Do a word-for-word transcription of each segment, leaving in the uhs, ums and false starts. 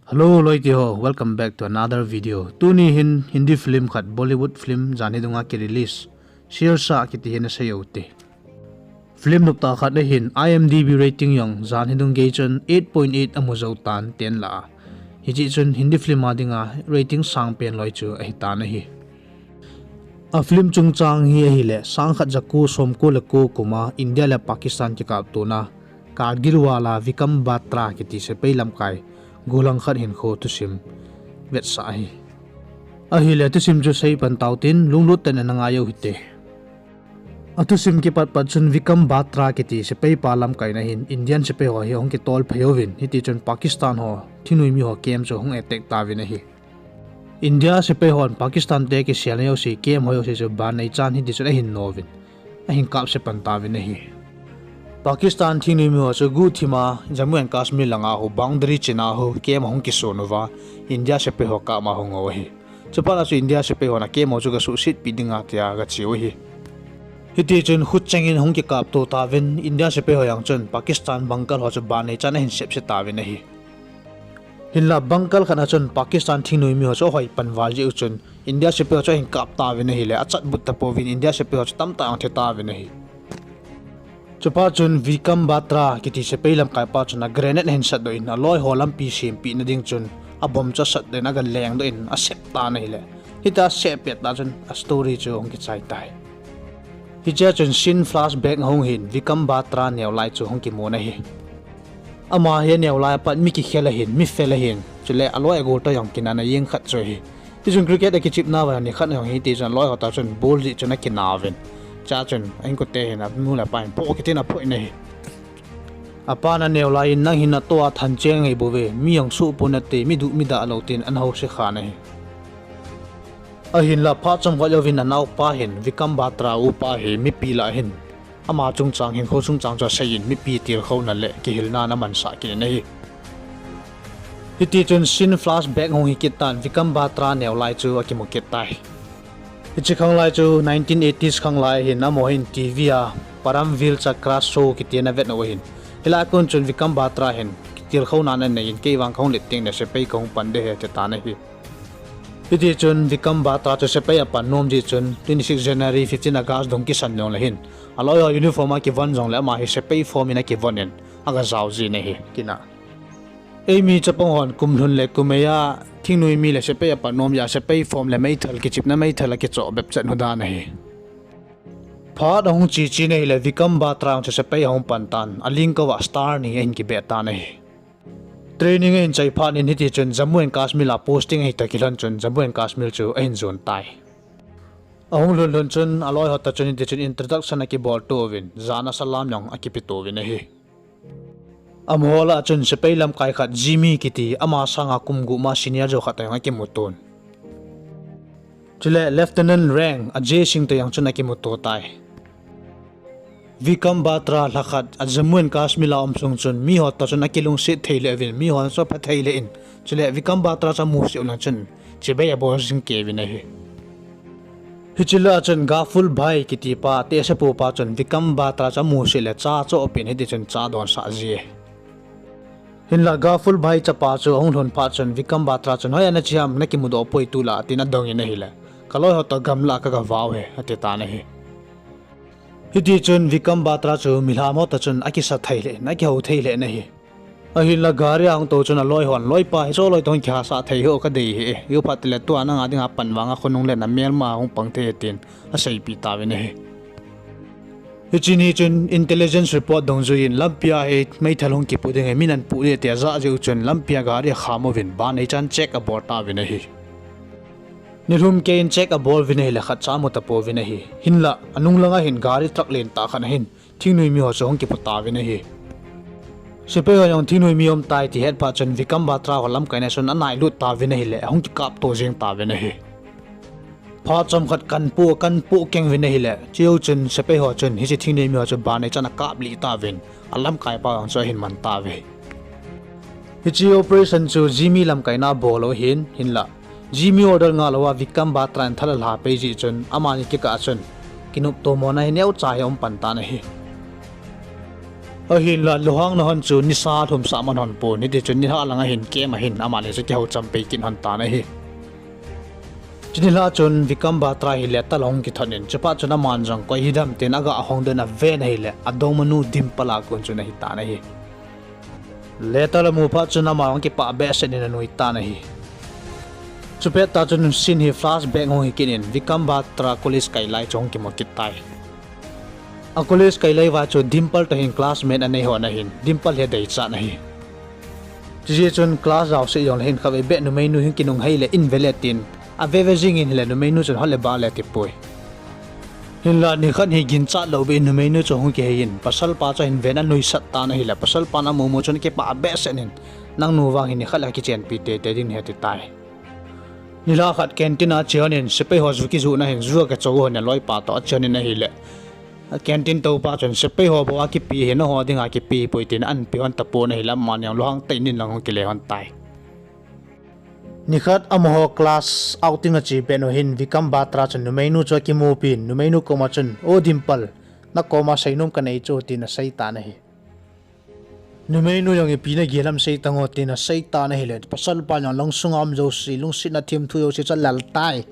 Hello loite ho, welcome back to another video. Tuni hin Hindi film khat Bollywood film janhi dunga ki release, Shershah kiti hi nasei u hite. Film noptah khat ahin, IMDb rating jong janhi dung gei chun eight point eight amu jou tan ten lah a, hiche chun Hindi film a dinga rating sangpen loi chu ahitan ahi. A film chungchang hi ahile sangkhat jako somko le ko kuma India le Pakistan kikaptona Kargil vala Vikram Batra kiti sepai lamkai gollhang khat hinkho thusim vetsah ahi. Ahile thusim chu seipan tauhite, lunglut tah in nangai u hite. Athusim kipat pat chun Vikram Batra kiti sepai pa lamkaina hin Indian sepai ho hi ahung kitol phei uvin, hitichun Pakistan ho thingnoimi ho camp chu ahung attack tauvin ahi. India sepai hon Pakistan te kiselna jouse, camp ho jouse chu ban neichan hitichun ahin nouvin, ahin kapse pan tauvin ahi. Pakistan thingnoimi ho chu guhthima Jammu and Kashmir langa hu boundary china hu camp ahung kisun uva, India sepai ho kap ma ahung ngou ahi. Chuphat a chu India sepai hon a camp ho chu gasuhsetpi dinga tia gache u ahi. Hitichun khutchengin ahung kikapto tauvin, India sepai ho jong chun Pakistan bunker ho chu ban neichan ahin sepse tauvin ahi. Hinla bunker khat a chun Pakistan thingnoimi ho chu ahoi pan val jeh u chun India sepai ho chu ahin kap tauvin ahile, achatbut tapouvin India sepai ho chu tamtah jong thi tauvin ahi. Chuphat chun Vikram Batra kiti sepai lamkaipa chun a grenade ahin satdoh in, aloi ho lampi sempeh na ding chun a bomb chu asatdoh in, aga lengdoh in asep tan ahile, hitia asep pet tah chun a story chu ahung kichai tai. Hichea chun scene flashback ahung hin Vikram Batra neolai chu ahung kimun ahi. Ama hi aneolai apat mi kikhel ahin, mi fel ahin, chule aloi agol toh jong kinana jeng khat chu ahi. Tichun cricket akichepna uva nikhat jong hitichun aloi ho toh chun ball jih chun akinauvin, chua chun a inkote hin anu le apa hin po kitin aphoh in ahi. Apan aneolai in, nang hin natoh a thancheng ahibouve, mi jong sohpon nate, mi duh mi dah lou tin ana house khan ahi. Ahinla phat chomkhat jouvin anaopa hin Vikram Batra upa hi mipi lah ahin, ama chungchang, hinkho chungchang chu aseiyin, mipi tilkhouna le kihilna ana mansah kit in ahi. Hitichun scene flashback ahung hikit tan, Vikram Batra neolai chu akimu kit tai. Hiche khanglai chu nineteen eighties khanglai ahin, amaho hin TV a Paramveer Chakra Show kiti ana vet u ahin, hilai a kon chun Vikram Batra hin tilkhouna ana neiyin, kei vang kahung let tengle sepai kahung pan ding ahi, ati tan ahi. Hitichun Vikram Batra chu sepai apan nom jeh chun twenty six January, fifteen August dong kisan jongle hin, aloi ho uniform a kivon jongle ama hi sepai form in akivon in, aga jao jin ahi, kina. Eimi chapang hon kum lhun le kum ei a thingnoimi le sepai apan nom jeh a sepai form le meithal, kichepna meithal akichoh bep chet u dan ahi. Phat ahung che chen ahile Vikram Batra jong chu sepai ahung pan tan, alingkouva star ni ahin kibeh tan ahi. Training ahin chai phat in hitichun Jammu and Kashmir a posting ahitah kilhon chun Jammu and Kashmir chu ahin jon tai. Ahung lhun lhun chun aloi ho toh chun hitichun introduction akibol to uvin, jana salam jong akipe to uvin ahi. Amaho lah a chun sepai lamkai khat Jimmy kiti, ama sanga kum gup ma senior jo khat toh jong akimu ton. Chule Lieutenant rank Ajay Singh toh jong chun akimuto tai. Vikram Batra lhakhat a Jammu and Kashmir a um sung chun miho toh chun akilungset thei leh uvin, mihon chu apha thei leh in, chule Vikram Batra chu amusit u lang chun chibai abol jing kei uvin ahi. Hiche lah a chun Gafur Bhai kitipa, tehsepu pa chun Vikram Batra chu amusit leh cha choh pen hitichun cha adonsah ji e. Hinlah Gafur Bhai chapa chu ahung lhun phat chun Vikram Batra chun, hoiya nache ham, nakimudoh poi tulai, tin adongin ahile, kaloi ho toh gamlah a kagavah e, ati tan ahi. Hitichun Vikram Batra chu milham ho toh chun akisa thei lheh in, akihou thei lheh in ahi. Ahinla gari a ahung tou chun aloi hon, loipa, hiche loi toh hung kihasah thei hih o, kadei hih e, ijou phat tile tua nanga dinga pan vanga khonung le namelma hung pang thei e, tin aseipeh tauvin ahi. Hiche ni chun intelligence report dungjuiyin lampia hi meithal hung kipoh ding ahi, min ahin poh ding tia ajah jeh u chun lampia gari akham uvin, banei chan check abol tauvin ahi. Nilhum keiyin check abol uvin ahile khatcha amu tapouvin ahi. Hinlah anung langa hin gari truck lentah khat ahin, thingnoimi ho chu hung kipoh tauvin ahi. Sepai ho jong thingnoimi um tai ti ahet phat chun Vikram Batra ho lamkaina chun anailut tauvin ahile, ahung kikapto jeng tauvin ahi. Phat chomkhat kanpoh, kanpoh keng uvin ahile, chujou chun sepai ho chun hiche thingnoimi ho chu banei chan akaplih tauvin, alamkaipa jong chu ahin man tauve. Hiche operation chu Jimmy lamkaina abol u ahin, hinlah Jimmy order ngah louva Vikram Batra in thal alha peh jeh chun amani kikah a chun kinoptomona hi neocha hi aum pan tan ahi. Ahinla Lohang na hon chu nisa lhumsah man hon pon, hiti chun nilhah lang ahin camp ahin amani chu kihou cham pei kit hon tan ahi. Chuni lhah chun Vikram Batra hi letter ahung kithot in, chuphat chun aman jong koi hidem tin aga hong den aven ahile, adongmanu Dimple a kon chun ahi tan ahi. Letter amu phat chun ama jong kipah behseh in anui tan ahi. Chupet tah chun scene hi flashback hung hi kit in, Vikram Batra college kai lai chu hung kimu kit tai. A college kai lai uva chu Dimple toh hin classmate anei hon ahin, Dimple hi adeichat ahi. Chujeh chun class jaoseh jongle hin khatvei beh numeinu hin kinunghei le in vele tin, aveve jing in hile numeinu chun hot le bah le atipoi. Hinla nikhat hi ginchat lou beh in numeinu chu hung kihei in, pasalpa chu ahin ven anuisat tan ahile, pasalpan amu mu chun kipah behseh in, nangnu vang hi nikhat le kichenpi teitei ding ahi ati tai. Nilhah khat canteen a ache hon in, sepai ho ju kijuhna hin ju akichou hon in, aloipa toh ache hon in ahile, canteen toupa chun sepai ho bou a kipe hi nangho dinga kipe hipoi tin ahin pe hon tapon ahile, amani jong lunghang tah in in lang hung kile hon tai. Nikhat amaho class outing ache pet u hin Vikram Batra chun numeinu chu akimupi in, numeinu koma chun, O Dimple, nakoma seinom kanei chu, tin asei tan ahi. Numeinu jong ipi nagel ham sei tan o, tin asei tan ahile, pasalpa jong lung sunga um jouse, lungsetna themthu jouse chu alal tai.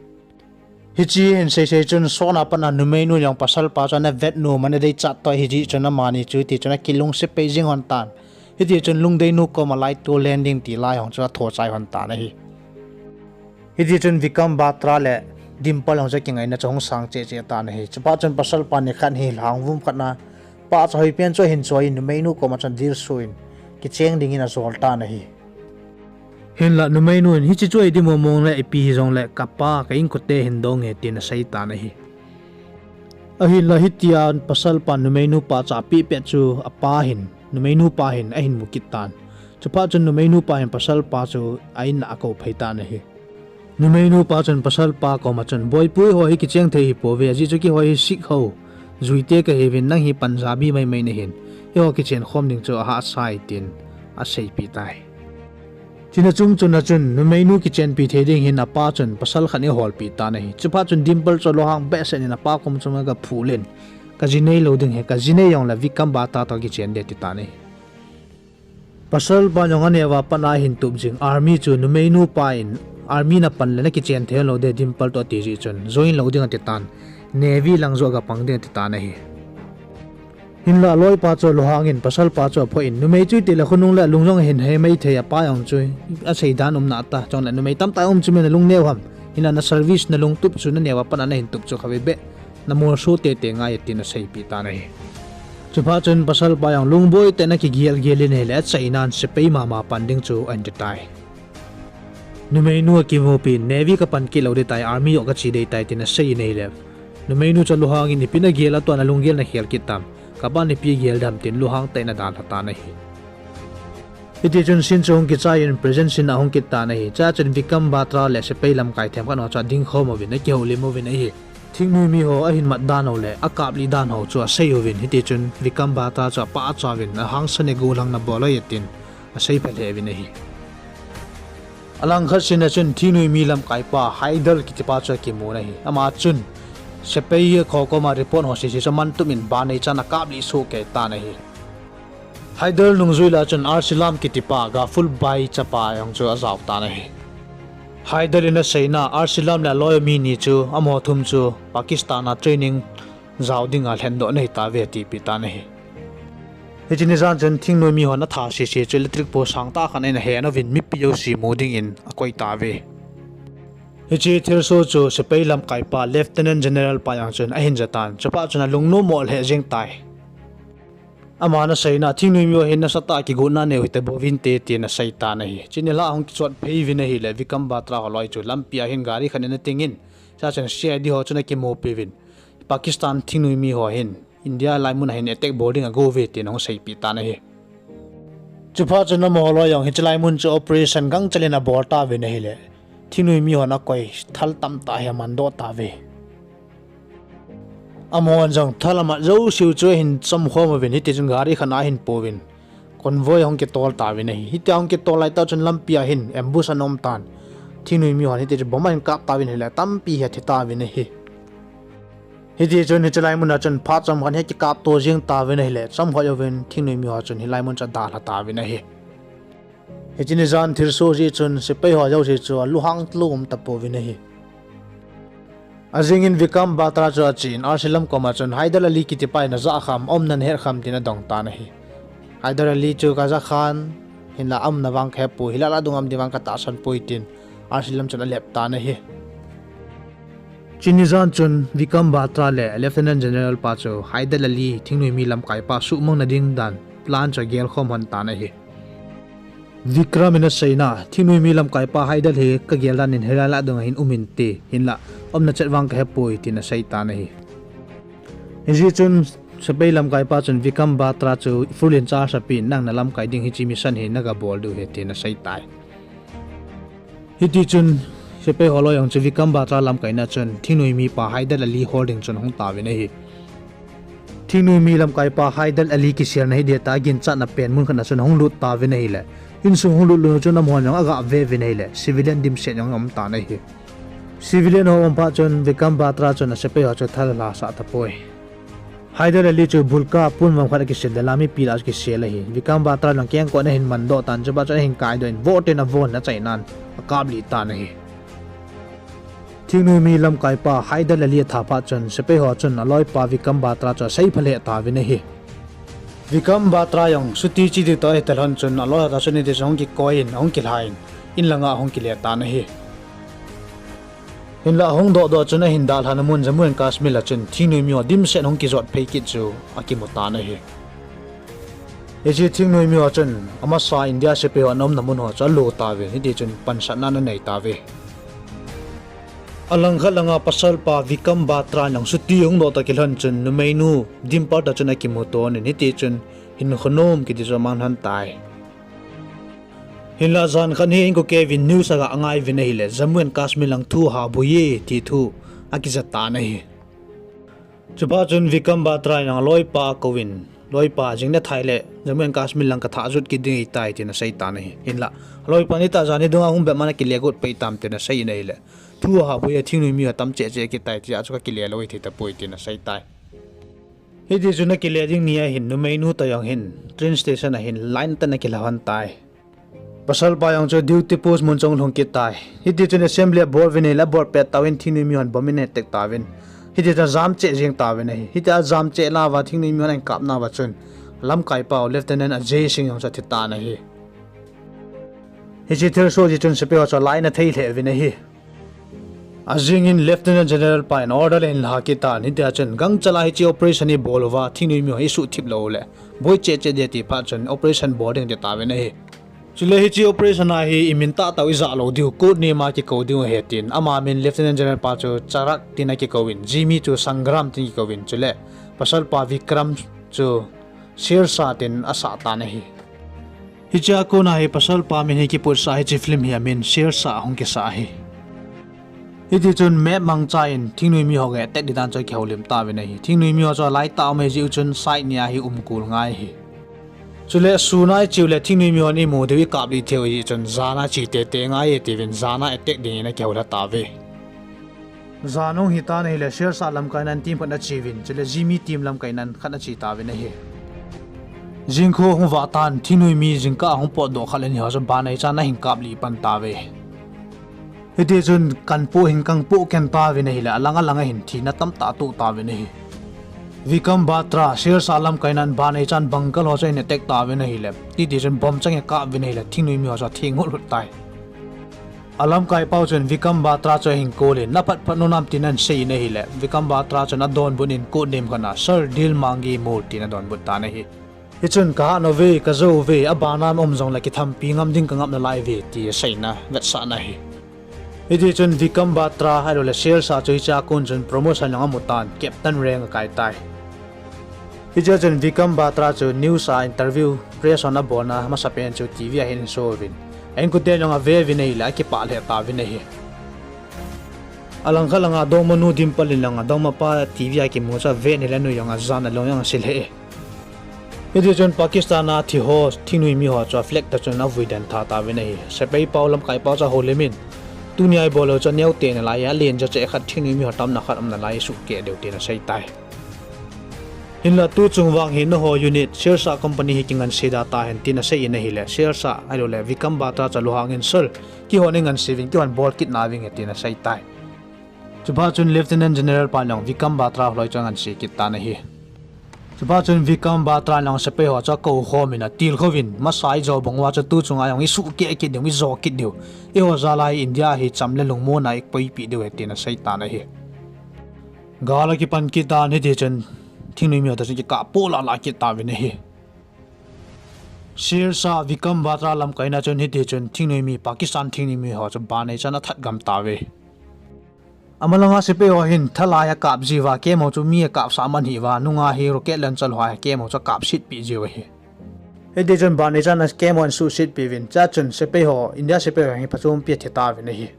Hiche hin seisei chun sotna pat a numeinu jong pasalpa chu ana vet nom, ana deichat toh ahi jeh chun amani chu hiti chun akilungset pai jing hon tan. Hiti chun lungdeinu koma lai to leng ding ti lai jong chu atho chai hon tan ahi. Hiti chun Vikram Batra le Dimple jong chu kingaina chu hung sang cheh cheh tan ahi. Chuphat chun pasalpa nikhat hi lhang vum khat na pahcha hoipen chu ahin choi in numeinu koma chun dilsu in kicheng dingin ajol tan ahi. Hinla numeinu in, hiche chu idim mong mong le ipi hijongle kapa ka inkote hin dong e, tin asei tan ahi. Ahinla hitia pasalpan numeinu pahcha apeh pet chu apa hin, numeinu pa hin ahin mu kit tan. Chuphat chun numeinu pa hin pasalpa chu a-in a akou phei tan ahi. Numeinu pa chun pasalpa koma chun, Boipu, eiho hi kicheng thei hipouve, ajeh chu keiho hi Sikh ho juite kahiuvin, nang hi Punjabi maimai nahin, eiho kichen khom ding chu ahahsa e, tin aseipeh tai. Chuna chung chun a chun numeinu kichenpi thei ding hin apa chun pasal khat in aholpeh tan ahi. Chuphat chun Dimple chu lunghang behseh in apa kom chunga aga phul in, Kaji nei lou ding ahi, kaji nei jongle Vikram Batra toh kichen ding, ati tan ahi. Pasalpan jong aneo a pat a ahin tup jing, army chu numeinu pa in, army napan le nakichen thei lou ding Dimple toh ati jeh chun join lou ding ati tan, navy lang joh aga pang ding ati tan ahi. Hinla aloipa chu lunghang in pasalpa chu aphoh in, numei chu itile khonung le alung jong ahin hemai thei, apa jong chu asei dan umna tah, chule numei tamtah um chu mi nalung neo ham, hinla na service nalungtup chu naneo a pat a nahin tup chu khatvei beh namolso teitei ngai, tin aseipeh tan ahi. Chuphat chun pasalpa jong lungboi tah in akigel gel in ahile, achainan sepai mama pan ding chu ahin ti tai. Numeinu akimupi in, navy kapan kit lou ding tai, army joh kache ding tai, tin asei in ahile, numeinu chu lunghang in, ipi nagel a tua nalunggel nakhel kit tam, kapan ipi gel dem, tin lunghang tah in adalha tan ahi. Hiti chun scene chu hung kichai in present scene a hung kit tan ahi. Chua chun Vikram Batra le sepai lamkai themkhat ho chu ading khom uvin, akihoulim uvin ahi. Thingnoimi ho ahin mat dan ho le akaplih dan ho chu asei uvin, hiti chun Vikram Batra chu apahcha uvin, ahangsan e, golhangna bol ahi, tin aseipha lheh uvin ahi. Alangkhat scene a chun thingnoimi lamkaipa Haider kitipa chu akimun ahi. Ama chun sepai ho koma report ho sese chu amantup in ban neichan akaplih soh kei tan ahi. Haider nungjui lah a chun Arsalan kitipa Gafur Bhai chapa jong chu ajao tan ahi. Haider in aseina, Arsalan le aloi mi ni chu amaho thum chu Pakistan a training jao dinga lhendoh nahitauve atipeh tan ahi. Hiche ni jan chun thingnoimi hon atha sese chu electric post sangtah khat in ahin ahen uvin mipi jouse mu dingin akoi tauve. Hiche thilsoh chu sepai lamkaipa Lieutenant General pa jong chun ahin jatan, chuphat chun alungnom mo lheh jeng tai. Aman aseina, thingnoimi ho hin nasatah a kigotna aneo hita bouvinte, tin asei tan ahi. Chuni lhah hung kichot phei uvin ahile, Vikram Batra holoi chu lampi a hin gari khat in atingin, chua chun C I D ho chun akimupi uvin, Pakistan thingnoimi ho hin India laimun a hin attack bol ding agouve, tin ahung seipeh tan ahi. Chuphat chun amaho loi jong hiche laimun chu operation gangchel in abol tauvin ahile, thingnoimi hon akoi thal tamtah hi amandoh tauve. Amahon jong thal amat jouseu chu ahin chomkhom uvin, hiti chun gari khat a ahin pouvin, convoy ahung kitol tauvin ahi. Hitia ahung kitol laitah chun lampi a hin ambush ana um tan. Thingnoimi hon hiti chun bomb ahin kap tauvin ahile tampi hi athi tauvin ahi. Hiti chun hiche lai mun a chun phat chomkhat hi akikap to jing tauvin ahile, chomkhat jouvin thingnoimi ho chun hilai mun chu adalha tauvin ahi. Hiche ni jan thilsoh jeh chun sepai ho jouse chu alunghang lou um tapouvin ahi. Ajingin Vikram Batra chu achen, R C lam koma chun Hyder Ali kitipa in ajah kham, aumna ahet kham tin adong tan ahi. Hyder Ali chu kaja khan, hinla aumna vang kahepoi, hilai lah a adung um ding vang katahsan poi tin R C lam chun alep tan ahi. Hiche ni jan chun Vikram Batra le Lieutenant General pa chu Hyder Ali, thingnoimi lamkaipa suhmang na ding dan plan chu agel khom lhon tan ahi. Vikram in aseina, thingnoimi lamkaipa Hyder hi kagel dan in hilai lah a adung a hin um inte, hinla aumna chet vang kahepoi tin asei tan ahi. Hijeh chun sepai lamkaipa chun Vikram Batra chu full in charge apen, nang nalamkai ding hiche mission hi nagabol diu ahi tin asei tai. Hiti chun sepai ho loi jong chu Vikram Batra lamkaina chun thingnoimi pa Hyder Ali hol ding chun ahung tauvin ahi. Thingnoimi lamkaipa Hyder Ali kiselna hi dia tah a ginchatna pen mun khat na chun ahung lut tauvin ahile, insung hung lut lut chun amaho jong agah ve uvin ahile, civilian dimset jong aum tan ahi. Civilian ho um phat chun Vikram Batra chun asepai ho chu athalhasah tapoi. Hyder Ali chu bulka pon vam khat akisil le, la mipi lah a kisel ahi. Vikram Batra jong kengkoh in ahin mandoh tan, chuphat chun ahin kaidoh in, voh tin avoh in achainan akaplih tan ahi. Thingnoimi lamkaipa Hyder Ali atha phat chun sepai ho chun aloipa Vikram Batra chu aseipha lheh tauvin ahi. Vikram Batra jong chutti che ding toh ahi talhon chun aloi ho toh chun hiti chun ahung kikoi in, ahung kilha in, in langa ahung kile tan ahi. Hinla ahung dohdoh chun ahin dalhahna mun Jammu and Kashmir a chun thingnoimi ho dimset hung kijot phei kit chu akimu tan ahi. Hiche thingnoimi ho chun amasa India sepai ho ana umna mun ho chu alo tauvin, hiti chun pansatna anei tauve. Alangkhat langa pasalpa Vikram Batra in jong chutti hung doh toh kilhon chun numeinu Dimple toh chun akimuto in, hiti chun hinkho nom kiti chu amang lhon tai. Hinla jan khat hi inko keuvin news aga ngai uvin ahile, Jammu and Kashmir lang thu ahaboi e ti thu akija tan ahi. Chuphat chun Vikram Batra in jong aloipa akouvin, loipa, jing nethai le Jammu and Kashmir lang kathah jot kit ding ahitai tin asei tan ahi. Hinla aloipan, itih jan hi dunga hung bep man akile got pai tam tin asei in ahile, thu ahaboi e, thingnoimi ho tam cheh cheh kit tai, tia chu kakile lou ahi thei tapoi tin asei tai. Hiti chun akile ding ni ahin numeinu toh jong hin train station a hin line tah in akilha lhon tai. Pasalpa jong chu duty post mun chu ahung lhung kit tai. Hiti chun assembly abol uvin ahile, abol pet tah uvin thingnoimi hon bomb in attack tauvin, hiti chun ajam cheh jeng tauvin ahi. Hitia ajam cheh nauva thingnoimi hon ahin kap nauva chun lamkaipau Lieutenant Ajay Singh jong chu athi tan ahi. Hiche thilsoh jeh chun sepai ho chu alai na thei lheh uvin ahi. Ajingin Lieutenant General pa in order ahin la kit tan, hitia chun gangchal a hiche operation ibol uva thingnoimi ho isuhthip lou le boi cheh cheh ding ati phat chun operation bol ding ati tauvin ahi. Chule hiche operation a hi imin tahtah u ijah lou diu, code name a kikou diu ahi tin, ama min Lieutenant General pa chu Charak tin akikouvin, Jimmy chu Sangram tin akikouvin, chule pasalpa Vikram chu Sher Shah tin asah tan ahi. Hichea kona hi pasalpa min hi kiputsah, hiche film hi amin Sher Shah ahung kisah ahi. Hiti chun map mangcha in thingnoimi ho attack ding dan chu akihoulim tauvin ahi. Thingnoimi ho chu alaitah a um ahijeh u chun side ni a hi umkol ngai ahi. Chule sun a icheu le thingnoimi hon imu diu, ikaplih theiu ahijeh chun jan a che tete ngai e tiuvin jan a attack dingin akihoulha tauve. Jan ahung hitan ahile Sher Shah lamkaina team khat acheuvin, chule Jimmy team lamkaina khat ache tauvin ahi. Jingkho ahung vah tan, thingnoimi jingkah ahung potdoh khat le ni ho chu banei chan ahin kaplih pan tauve. Hitichun kanpoh hin kangpoh ken tauvin ahile, alang alang a hin thina tamtah atoh tauvin ahi. Vikram Batra, Sher Shah lamkaina banei chan bunker ho chu ahin attack tauvin ahile, hitichun bomb chang akap uvin ahile, thingnoimi ho chu atheng hulhut tai. Alamkaipau chun Vikram Batra chu ahin kolin, naphatphat nom nam tin ahin seiyin ahile, Vikram Batra chun adonbut in code name khat a Sir Dilmangi Moor tin adonbut tan ahi. Hichun kahat nauve, kajou uve, abana um jongle kithampi ngam ding kangap nalai uve ti aseina vetsahna ahi. Hitichun Vikram Batra ahiloule Sher Shah chu hichea kon chun promotion jong amu tan, Captain rank akai tai. Hichea chun Vikram Batra chu news a interview, press hon abolna masapen chu TV a hin aso uvin, a-inkoten jong aveuvin ahile akipah lheh tauvin ahi. Alangkhat langa adongmanu Dimple in jong adongmapa TV a kimu chu aven ahile anu jong ajan, alung jong ase lheh e. Hitichun Pakistan a thiho thingnoimi ho chu a flag toh chun avui den tha tauvin ahi. Sepaipau lamkaipau chu ahoulimin, Tunia ibol u chu aneo tah nalai, alen ja cheh khat thingnoi mi ho tamna khat um nalai, suhkeh diu tin asei tai. Hinla tuchung vang hi nangho unit, Sher Shah company hi kingansei da tahen tin asei in ahile, Sher Shah ahilouleh Vikram Batra chu aluhang in, Sir, keihon eingansei uvin, keihon bol kit nauvinge tin asei tai. Chuphat chun Lieutenant General pa jong Vikram Batra loi chu angansei kit tan ahi. Chuphat chun Vikram Batra in jong sepai ho chu akou khom in atilkhou vin, masa ijo bang uva chu tuchunga jong isuhkeh kit diu, ijo kit diu. Eiho jal a hi India hi cham le lungmonna ikoipeh diu ahi tin asei tan ahi. Gal akipan kit tan hitichun thingnoi mi ho toh chun kikah poh lah lah kit tauvin ahi. Sher Shah Vikram Batra lamkaina chun hitichun thingnoi mi, Pakistan thingnoi mi ho chu banei chan athat gam tauve. Amalanga sepai ho hin thalai akap jiuva, camp ho chu mi akapsah man hiuva, nunga hi rocket launcher ho a camp ho chu akapsetpeh jiu ahi. Hitichun banei chan camp ho ahin suhsetpeh uvin, chua chun sepai ho, India sepai ho hi phachompi athi tauvin ahi.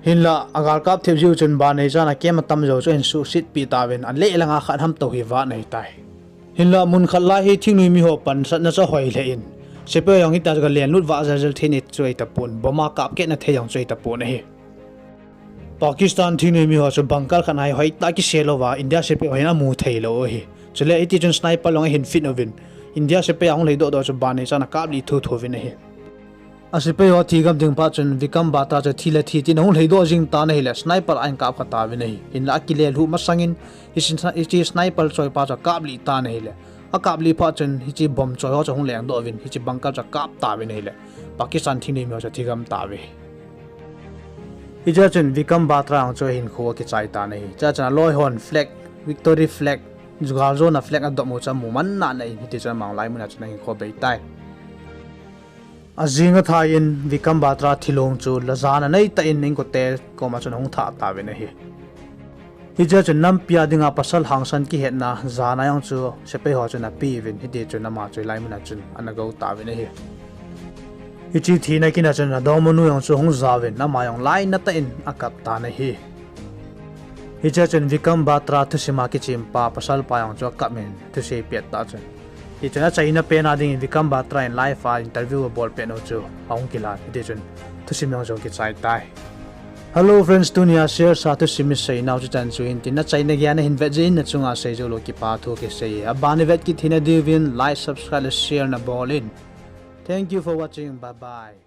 Hinla agalkap thep jiu chun banei chan camp atamjo chu ahin suhsetpeh tauvin, aleh langa khat ham tou hi vat ahitai. Hinla mun khat lai hi thingnoi mi ho pansatna chu ahoi lheh in, sepai ho jong hitia chu galen lut vah jel jel thei nei chu ahitapon, bomb a kap keh na thei jong chu ahitapon ahi. Pakistan thingnoi mi ho chu bunker khat a hi hoitah a kise louva India sepai ho hin amu theilou u ahi. Chule hitichun sniper jong ahin fit uvin, India sepai ahung lheidoh doh chu banei chan akaplih thuthu uvin ahi. Asepai ho athi gam ding phat chun Vikram Batra chu thi le thi tin ahung lheidoh jing tan ahile, sniper a ahin kap kha tauvin ahi. Hinla akile lhuh masangin hiche sniper choipa chu akaplih tan ahile, akaplih phat chun hiche bomb choi ho chu ahung lengdoh uvin hiche bunker chu akap tauvin ahile, Pakistan thingnoi mi ho chu athi gam tauve. Hichea chun Vikram Batra jong chu ahinkho akichai tan ahi. Chua chun aloi hon flag, victory flag, galjona flag adop u chu amu man nana in hitichun ama jong lai muna chun ahinkho bei tai. Ajing athai in Vikram Batra thilong chu lajan aneitah in inkote koma chun ahung thah tauvin ahi. Hichea chun nampia dinga pasal hangsan kihetna jana jong chu sepai ho chun apeuvin hitichun ama chu hilai muna chun ana gou tauvin ahi. Hiche thina kin a chun adongmanu jong chu ahung jaovin ama jong lainatah in akap tan ahi. Hichea chun Vikram Batra thusim a kichempa pasalpa jong chu akap in thusei pettah chun, hichun achaina pen a dingin Vikram Batra in live a interview abol pet u chu ahung kilan hitichun thusim jong chu kichai tai. Hello friends, tunia Sher Shah thusim iseinau chu chan chu hin tin, nachaina geiya nahin vet jeh in nachunga seijou lou kipa thu kisei e. Aban ivet kit theina diuvin like, subscribe le share nabol in. Thank you for watching. Bye bye.